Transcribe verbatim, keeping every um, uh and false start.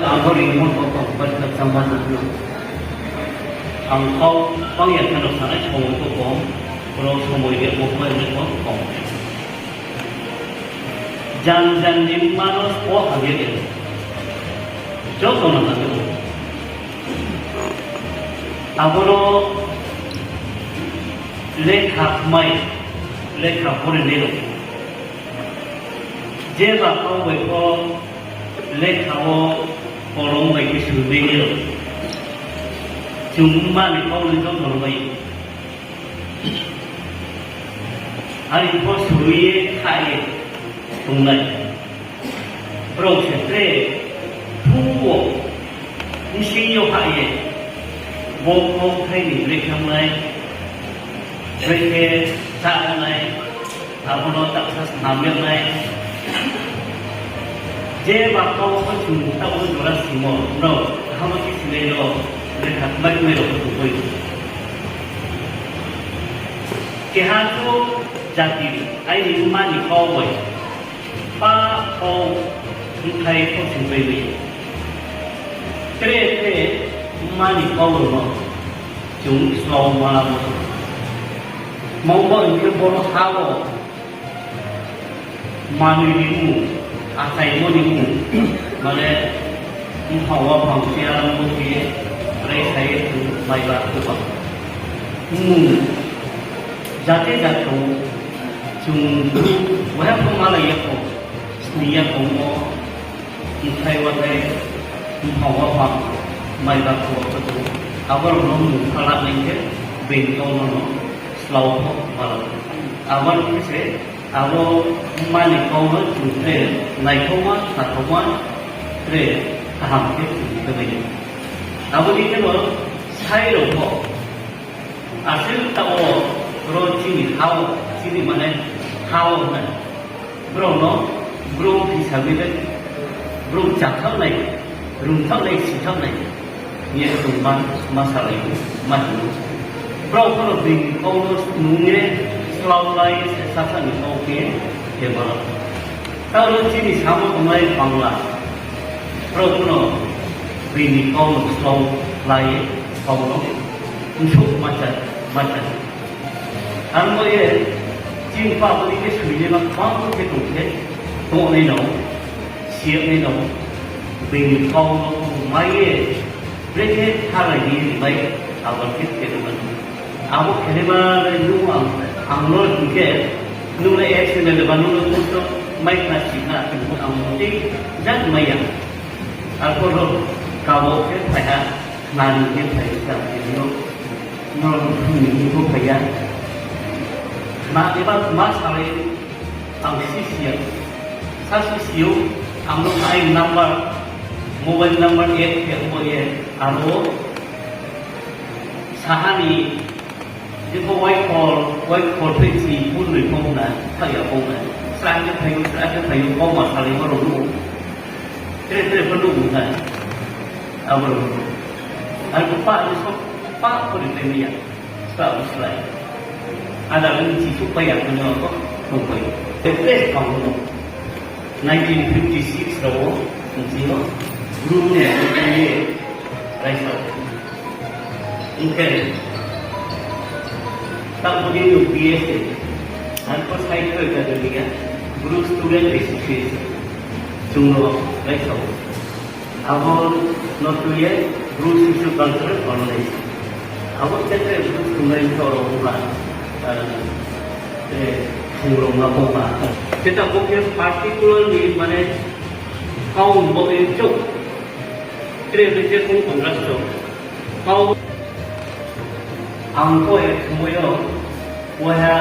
Ang bo ringmo bo kong pai kha changma nang no. Ang kau bang ya khe no sanai somoi bo kong, boro somoi ya bo pai ni bo kong. Jan jan ni mano spo hamya de. Joto no hamya. Abo no lekha kmai, lekha pore ni rao. Jeba kau bai pho lekha wo kolom bai khe sui bai ye rao. Chung mma ni kau ni joto no bai. Ani pho sui ye kha ye tongnai. Brao se tre phu wo bsing yo ha ye bo kau thai ni brekhe nai, brekhe chá nai, abo no taksa snam ya nai. Jeba kau pho chung taoh wo jora simo, nrao kaham khe sinai rao, lekha kmai kmai rao pho tongpai. Keha chu jati, aini mma ni kau bai, pa kau, bthai kau singpai bai. Tre tre mma ni kau rao no chung slao ma la mo. Mungba hing khe boro ha wo manoi ni mmung, achaimo ni mmung, mane, mphang wa phang se aram bo khe, raisa ye chung maiba khuba. Mmung, jate jat tong, chung, waiha pho malai ya kho, sni ya kho mo, mthai wathai, mphang wa phang, maiba khuba pho tong. Abo rao no mmung phalanai khe, bini kau no no, slao pho, malai. Abo no khe se, abo mma ni kau no chung tre naithaoma, khnathaoma, tre kaham khe chung khe mai. Abo ni khe bo sai rao pho, asuh taoh wo, bro chini ha wo, chini mane ha wo hna. Brao no, bro hisab ni le, bro chathaoh nai, rungthaoh nai, sithaoh nai. Ye chung ma, ma salai, ma hing. Brao pho no bini kau no snung ye, slao lai, se sasa ni kau khe, khe boro. Taoh no chini samo tongnai Bangla. Brao pho no bini kau no slao lai, kau no. Nsouh ma cha, ma cha. Aro bo ye, chini pha abo ni khe sui naima kbang khe tong khe, tongnai no, siya nai no, bini kau no mai ye, brekhe thalai ni bai, abo khe khe naima no. Abo khe naima le nung ang, ang no hing khe, nung le X M L L ba nung no nung to mai khna si khna, ang no tei jat mai ya. Arphuh ro kabo khe phai ha, nani khe phai sa khe no, no ni khe phai ya. Khna eba ma salai ang si si ya. Sa si si ou, ang no ai number, mobile number add khe bo ye, aro saha ni Jepho waikhol, waikhol phai si, phone noi phone na, thai ya phone na. Sra khe phai ou, sra khe phai ou, kau ma salai ma rao nuh ou. Tre tre pho nuh ou na. Abo rao nuh ou. Arphuh pa ni so, pa pho ri phai mai ya. Sra bo slái. Ada ni si souhpai ya, khe no pho tongpai. Tre tre kau no. Nineteen fifty six rao wo, nchi yo, Bru ne, ye, raisa. Hing khe, taoh bo ni U P S A, arphuh sai khe ja ja ni ya, Bru Student Association, chung no raisa. Abo no tui ye, Bru Socio Cultural Organization. Abo khe tre Bru sungnai rao ba, eh, eh, thung rao ma bo ba. Khe ta bo khe particularly mane, kau bo ye chouh. Tre tre khe kong kong ras chouh. Kau ang pho ek somoi yo, waiha